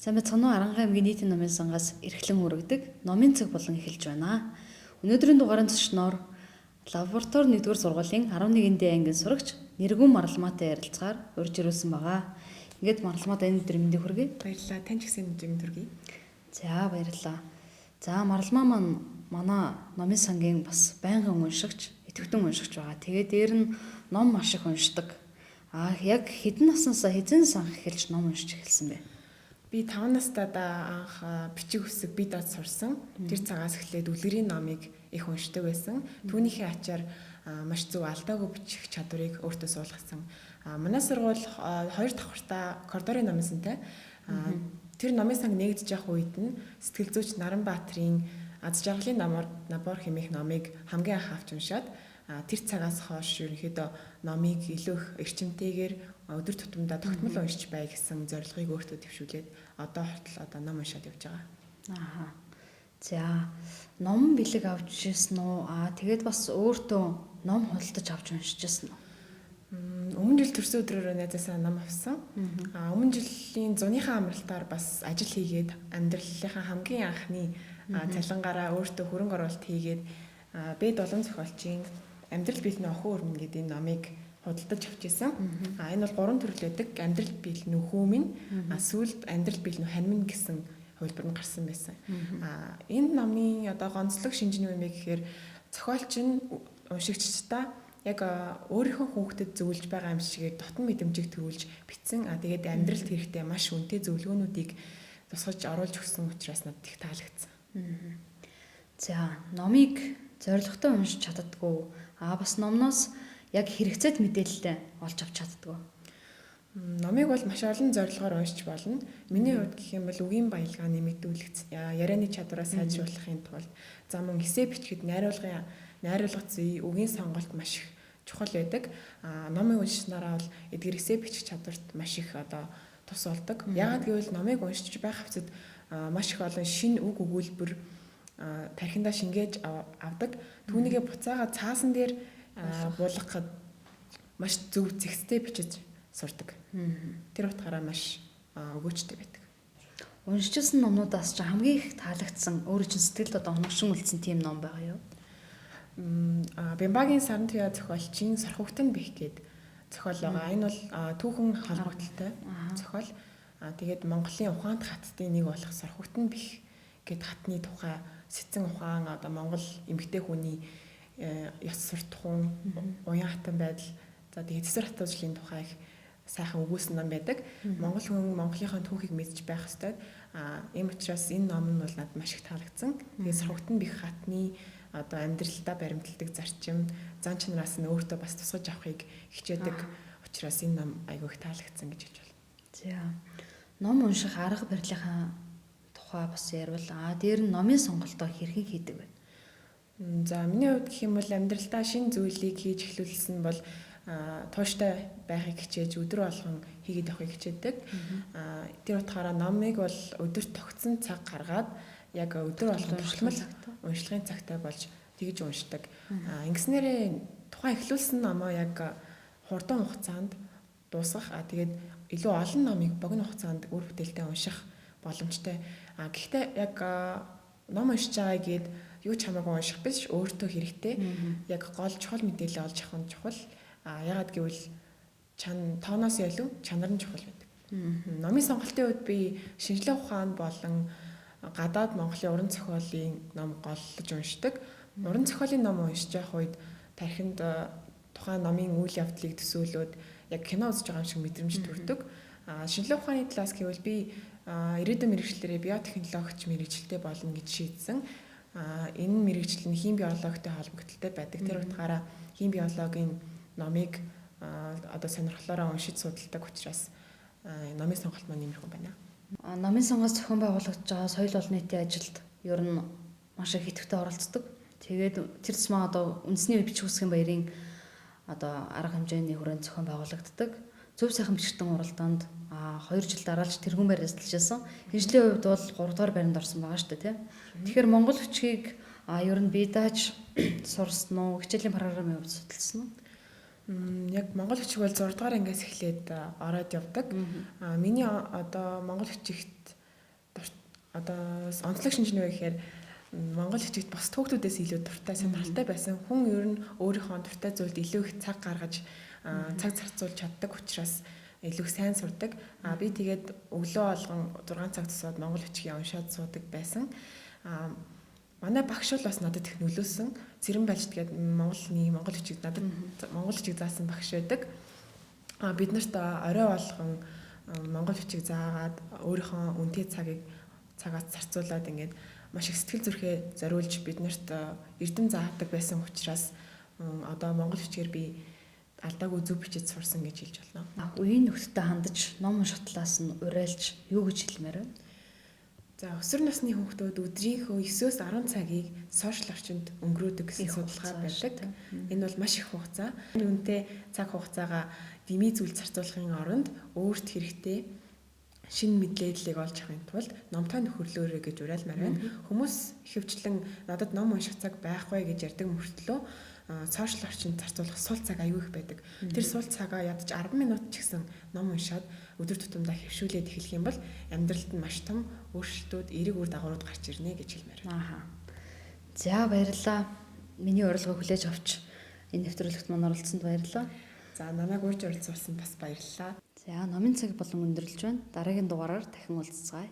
Сайн байцгаана уу? Аранхай аймгийн нийтийн номын сангаас эрхлэн хүргэдэг номын цаг болон эхэлж байна. Өнөөдрийн дугаарын зочноор лаборатори 1-р сургуулийн 11-нд ангийн сурагч Нэргүн Маралмаатай ярилцгаар урьж ирүүлсэн байгаа. Ингээд Маралмаа энэ өдрийн мэндийг хүргэе. Баярлалаа. Тань ч гэсэн энэ өдрийн мэнд хүргэе. За баярлалаа. За Маралмаа маань манай номын сангийн бас байнгын уншигч, идэвхтэн уншигч байгаа. Тэгээд дээр нь ном маш их уншдаг. Аа яг хэдэн наснаас хэзээ анх эхэлж ном уншиж эхэлсэн бэ? Би 5 настайдаа анх бичиг үсэг бие даад сурсан. Тэр цагаас эхлээд үлгэрийн номыг их уншдаг байсан. Түүнийхээ ачаар маш зөв алдаагүй бичих чадварыг өөртөө суулгасан. Манай сургууль 2 давхартаа коридорын номын сантай. Тэр номын сан нээгдэж явах үед нь сэтгэл зүйч Наранбаатрын Аз жаргалын набор хэмээх номыг хамгийн анх авч уншаад тэр цагаас хойш ерөнхийдөө номыг илүү их эрчимтэйгээр өдөр тутамдаа тогтмол уншиж бай гэсэн зорилгыг өөртөө дэвшүүлээд одоо хүртэл одоо ном уншаад явж байгаа. Ааха. За, ном бэлэг авч ирсэн үү? Аа, тэгээд бас өөртөө ном худалдаж авч уншиж ирсэн үү? Өмнө жил төрсөн өдрөөрөө найзаасаа ном авсан. Аа, өмнө жилийн зуныхаа амралтаар бас ажил хийгээд амьдралынхаа хамгийн анхны цалингаараа өөртөө хөрөнгө оруулалт хийгээд Б7 зохиолчийн Амьдрал биелнэ охин өрмөн гэдэг энэ номыг худалдаж авч ирсэн. А энэ бол гурван төрөл байдаг. Амьдрал биелнэ хүүмэн, а сүүлд амьдрал биелнэ ханьмин гэсэн хувилбар нь гарсан байсан. А энэ номын одоо гонцлог шинж нь юу юм бэ гэхээр зохиолч нь уншигчдаа яг өөрийнхөө хүүхдэд зөвлөж байгаа юм шигээр дотн мэдрэмжийг төрүүлж бичсэн. А тэгээд амьдралд хэрэгтэй маш үнэтэй зөвлөгөөнүүдийг тусгаж оруулж өгсөн учраас надад их таалагдсан. За, номыг зорилготой уншиж чаддаггүй. Аа бас номноос яг хэрэгцээт мэдээлэлтэй олж авч чаддаггүй. Номыг бол маш олон зорилгоор уншиж болно. Миний хувьд гэх юм бол үгийн баялгаа нэмэгдүүлэх, ярианы чадвараа сайжруулахын тулд за мөн эсээ бичихэд найруулга зүй, үгийн сонголт маш их чухал байдаг. А номыг уншсанараа бол эдгээр эсээ бичих чадварт маш их одоо тус болдог. Яагаад гэвэл номыг уншиж байх хэвцэд маш их олон шинэ үг өгүүлбэр тархиндаа шингээж авдаг. Түүнийгээ буцаага цаасан дээр буулгахад маш зөв зэгцтэй бичиж сурдаг. Тэр утгаараа маш өгөөчтэй байдаг. Уншижсэн номнуудаас ч хамгийн их таалагдсан, өөрөө чинь сэтгэлд одоо оногшин үлдсэн тийм ном байгаа юу? Бямбагийн Саран туяа зохиолчийн Сорхогтон бих гээд зохиол байгаа. Энэ бол түүхэн холбогдлолтой зохиол. Тэгээд Монголын ухаант хаттын нэг болох Сорхогтон бих гээд хатны тухай сэтсэн ухаан одоо Монгол эмэгтэй хүний ёс суртахуун, уян хатан байдал, за тэгээд цэцэр хатуужлын тухай их сайхан өгүүлсэн ном байдаг. Монгол хүн Монголынхаа түүхийг мэдж байх ёстой. А ийм учраас энэ ном нь бол надад маш их таалагдсан. Тэгээд Сорхогтон бих хатны одоо амьдралдаа баримталдаг зарчим, зан чанараас нь өөртөө бас тусгаж авахыг хичээдэг учраас энэ ном айгүй их таалагдсан гэж хэлж байна. За. Ном унших арга барилынхаа тухай бас ярил. Аа дээр нь номын сонголтоо хэрхэн хийдэг вэ? За миний хувьд гэх юм бол амьдралдаа шинэ зүйлийг хийж эхлүүлсэн бол тууштай байхыг хичээж өдөр болгон хийгээд явахыг хичээдэг. Тэр утгаараа номыг бол өдөрт тогтсон цаг гаргаад яг өдөр болгон тогтмол уншлагын цагтай болж тэгж уншдаг. Ингэснээрээ тухайн эхлүүлсэн номоо яг хурдан хугацаанд дуусгах. Тэгээд илүү олон номыг богино хугацаанд үр бүтээлтэй унших боломжтой. Гэхдээ яг ном уншиж байгаа гээд юу ч хамаагүй унших биш, өөртөө хэрэгтэй. Яг гол чухал мэдээлэл олж авах нь чухал. Яагаад гэвэл тооноос илүү чанар нь чухал байдаг. Номын сонголтын үед би шинжлэх ухаан болон гадаад Монголын уран зохиолын ном голлож уншдаг. Уран зохиолын ном уншиж явах үед тархинд тухайн номын үйл явдлыг төсөөлөөд яг кино үзэж байгаа юм шиг мэдрэмж төрдөг. Шинжлэх ухааны талаас гэвэл би ирээдүйн мэргэжлээрээ биотехнологич мэргэжилтэй болно гэж шийдсэн. Энэ мэргэжил нь хим биологитой холбогдлолтой байдаг. Тэр утгаараа хим биологийн номыг одоо сонирхлоороо уншиж судалдаг учраас номын сонголт маань иймэрхүү байна. Номын сангаас зохион байгуулагдж байгаа соёл олон нийтийн ажилд ер нь маш их идэвхтэй оролцдог. Тэгээд тэр тусмаа одоо үндэсний бичиг үсгийн баярын одоо арга хэмжээний хүрээнд зохион байгуулагддаг. Зөв сайхан бичгтэн уралдаанд 2 жил дараалж тэргүүн байр эзэлж байсан. Хэнжлийн хувьд бол 3 дугаар байранд орсон байгаа шүү дээ, тийм. Тэгэхээр монгол бичгийг ер нь бие дааж сурсан уу? Хичээлийн програмын хувьд судалсан уу? Яг монгол бичиг бол 6 дугаар ангиас эхлээд ороод явдаг. Миний одоо монгол бичигт Одоо онцлог шинж нь юу гэхээр монгол бичигт бус хүүхдүүдээс илүү дуртай, сонирхолтой байсан. Хүн ер нь өөрийнхөө дуртай зүйлд илүү их цаг гаргаж, цаг зарцуулж чаддаг учраас илүү их сайн сурдаг. А би тэгээд өглөө болгон 6 цаг тусаад монгол бичгийг уншаад суудаг байсан. А манай багш бол бас надад их нөлөөсөн. Цэрэн балжт гээд Монголны монгол бичиг надад монгол бичиг заасан багш байдаг. А бид нарт орой болгон монгол бичиг заагаад өөрийнхөө үнэтэй цагийг цагаас зарцуулаад ингээд маш их сэтгэл зүрхээ зориулж бид нарт эрдэм заадаг байсан учраас одоо монгол бичгээр би алдаагүй зөв бичиж сурсан гэж хэлж болно. Үеийн нөхдөд хандаж ном уншихтлаас нь уриалж юу гэж хэлмээр вэ? За, өсвөр насны хүүхдүүд өдрийнхөө 9-өөс 10 цагийг сошиал орчинд өнгөрөөдөг гэсэн судалгаа байдаг. Энэ бол маш их хугацаа. Үүнтэй цаг хугацаагаа дэмий зүйл зарцуулахын оронд өөрт хэрэгтэй шинэ мэдлэглийг олж авахын тулд номтой нөхөрлөөрэй гэж уриалмаар байна. Хүмүүс ихэвчлэн надад ном унших цаг байхгүй гэж ярьдаг мөртлөө сошиал орчинд зарцуулах сул цаг аюу их байдаг. Тэр сул цагаа ядаж 10 минут ч гэсэн ном уншаад өдөр тутамдаа хэвшүүлээд эхлэх юм бол амьдралд нь маш том өөрчлөлтүүд, эерэг үр дагаврууд гарч ирнэ гэж хэлмээр байна. Ааха. За, баярлалаа. Миний урилгыг хүлээж авч энэ нэвтрүүлэгт маань оролцсонд баярлалаа. За, намайг урьж оролцуулсанд бас баярлалаа. За, номын цаг болон өндөрлөж байна. Дараагийн дугаараар дахин уулзцгаая.